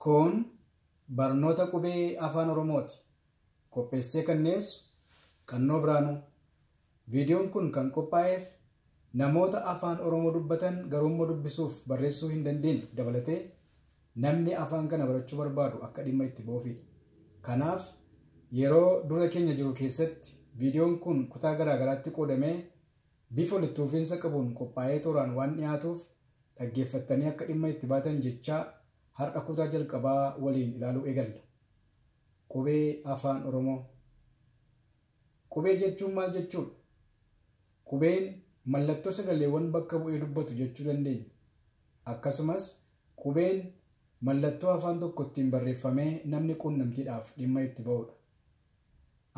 Kun barnoota qubee Afaan Oromooti. Qopheessee kan dhiyeessu Qannoo Biraanuu. Viidiyoon kun kan qophaa'eef namoota Afaan Oromoo dubbatan garuummoo dubbisuuf barreessuu hin dandeenye dabalatee namni afaan kana barachuu barbaadu akka dhimma itti ba'uufidha. Kanaaf yeroo dura keenya jiru keessatti viidiyoon kun kutaa garaagaraatti qoodamee bifa walitti fufiinsa qabuun qophaa'ee tooraan waan dhiyaatuuf dhaggeeffattanii akka dhimma itti baatan jechaa har'a kutaa jalqabaa waliin ilaaluu eegalla. Qubee Afaan Oromoo. Qubee jechuun maal jechuudha? Qubeen mallattoo sagaleewwan bakka bu'ee dubbatu jechuu dandeenya. Akkasumas qubeen mallattoo afaan tokko ittiin barreeffamee namni quunnamtiidhaaf dhimma itti ba'udha.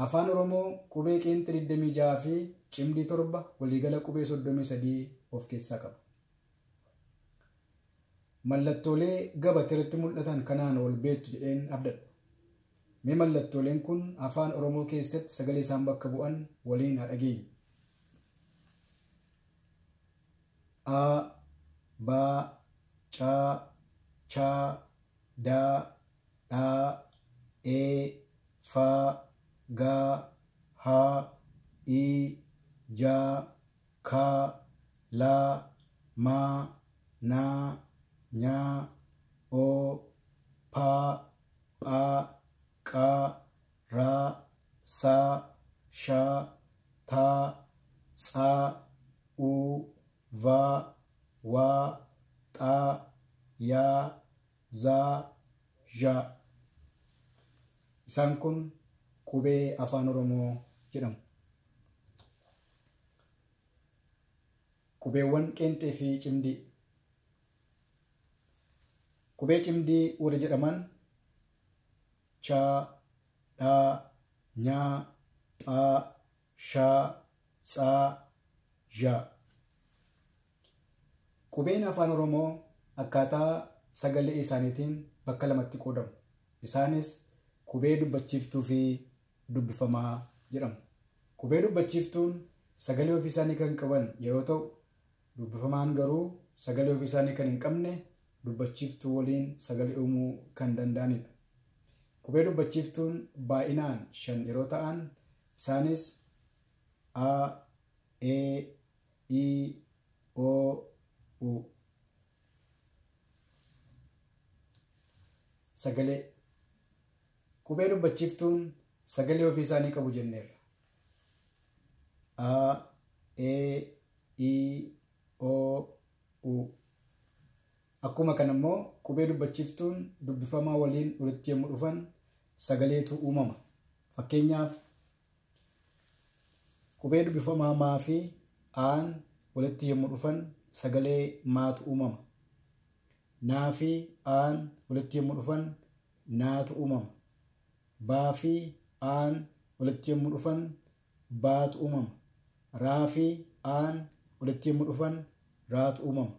Afaan Oromoo qubee qeenxee 26 fi cimdii 7 waliigala qubee 33 of keessaa qaba. Mallattoolee gabatee irratti mul'atan kanaan wal beektu jedheen abdadha. Mee mallattooleen kun Afaan Oromoo keessatti sagalee isaan bakka bu'an waliin haa dhageenyu. A, B, C, Ch, D, Dh, E, F, G, H, I, J, K, L, M, N, Ñ, O, P, Ph, Q, R, S, Sh, T, Ts, U, V, W, X, Y, Z, Zh. Isaan kun qubee Afaan Oromoo jedhamu. Qubeewwan qeenxee fi cimdii. Qubee cimdii warra jedhaman Ch, Dh, Ñ, Ph, Sh, Ts, Zh. Qubeen Afaan Oromoo akkaataa sagalee isaaniitiin bakka lamatti qoodamu. Isaanis qubee dubbachiiftuu fi dubbifamaa jedhamu. Qubee dubbachiiftuun sagalee ofii isaanii kan qaban yeroo ta'u, dubbifamaan garuu sagalee ofii isaanii kan hin qabne dubbachiiftuu waliin sagalee uumuu kan danda'anidha. Qubee dubbachiiftuun baay'inaan 5 yeroo ta'an isaanis A, E, I, O, U. Sagalee. Qubee dubbachiiftuun sagalee ofii isaanii qabu jenneerra. A, E, I, O, U. Akkuma kana immoo qubee dubbachiiftuun dubbifamaa waliin walitti yommuu dhufan sagaleetu uumama. Fakkeenyaaf qubee dubbifamaa maa fi aan walitti yommuu dhufan sagalee maatu uumama. Naa fi aan walitti yommuu dhufan naatu uumama. Baa fi aan walitti yommuu dhufan baatu uumama. Raa fi aan walitti yommuu dhufan raatu uumama.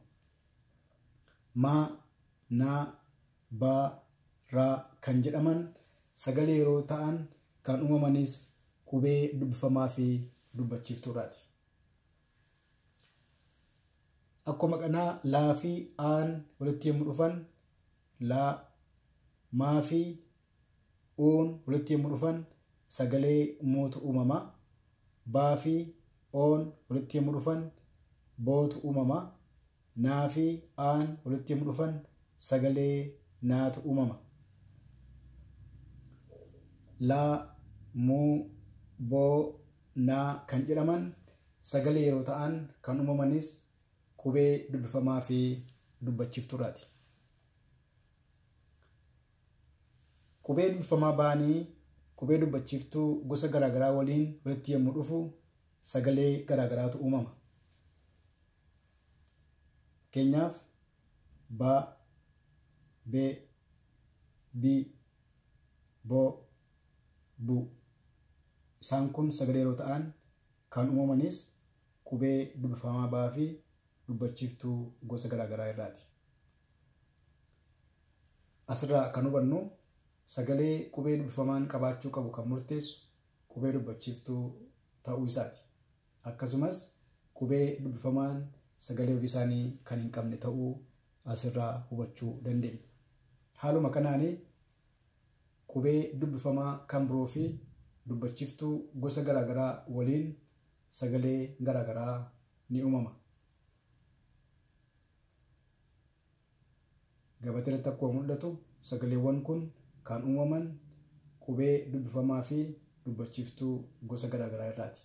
Maa, naa, baa, raa kan jedhaman sagalee yeroo ta'an kan uumamanis qubee dubbifamaa fi dubbachiiftuudhaati. Akkuma kanaa laa fi aan walitti yommuu dhufan laa, maa fi uun walitti yommuu dhufan sagalee muutu uumama. Baa fi oon walitti yommuu dhufan bootu uumama. Naa fi aan walitti yommuu dhufan sagalee naatu uumama. Laa, muu, boo, naa kan jedhaman sagalee yeroo ta'an kan uumamanis qubee dubbifamaa fi dubbachiiftuudhaati. Qubee dubbifamaa ba'anii qubee dubbachiiftuu gosa garaagaraa waliin walitti yommuu dhufu sagalee garaagaraatu uumama. Fakkeenyaaf ba, be, bi, bo, bu. Isaan kun sagalee yeroo ta'an kan uumamanis qubee dubbifamaa ba'aa fi dubbachiiftuu gosa garaagaraa irraati. Asirraa kan hubannu sagalee qubee dubbifamaan qabaachuu qabu kan murteessu qubee dubbachiiftuu ta'uu isaati. Akkasumas qubee dubbifamaan sagalee ofii isaanii kan hin qabne ta'uu asirraa hubachuu dandeenya. Haaluma kanaanii qubee dubbifamaa kan biroo fi dubbachiftuu gosa garaagaraa waliin sagalee garaagaraa ni uumama. Gabatee irratti akkuma mul'atu sagaleewwan kun kan uumaman qubee dubbifamaa fi dubbachiftuu gosa garaagaraa irraati.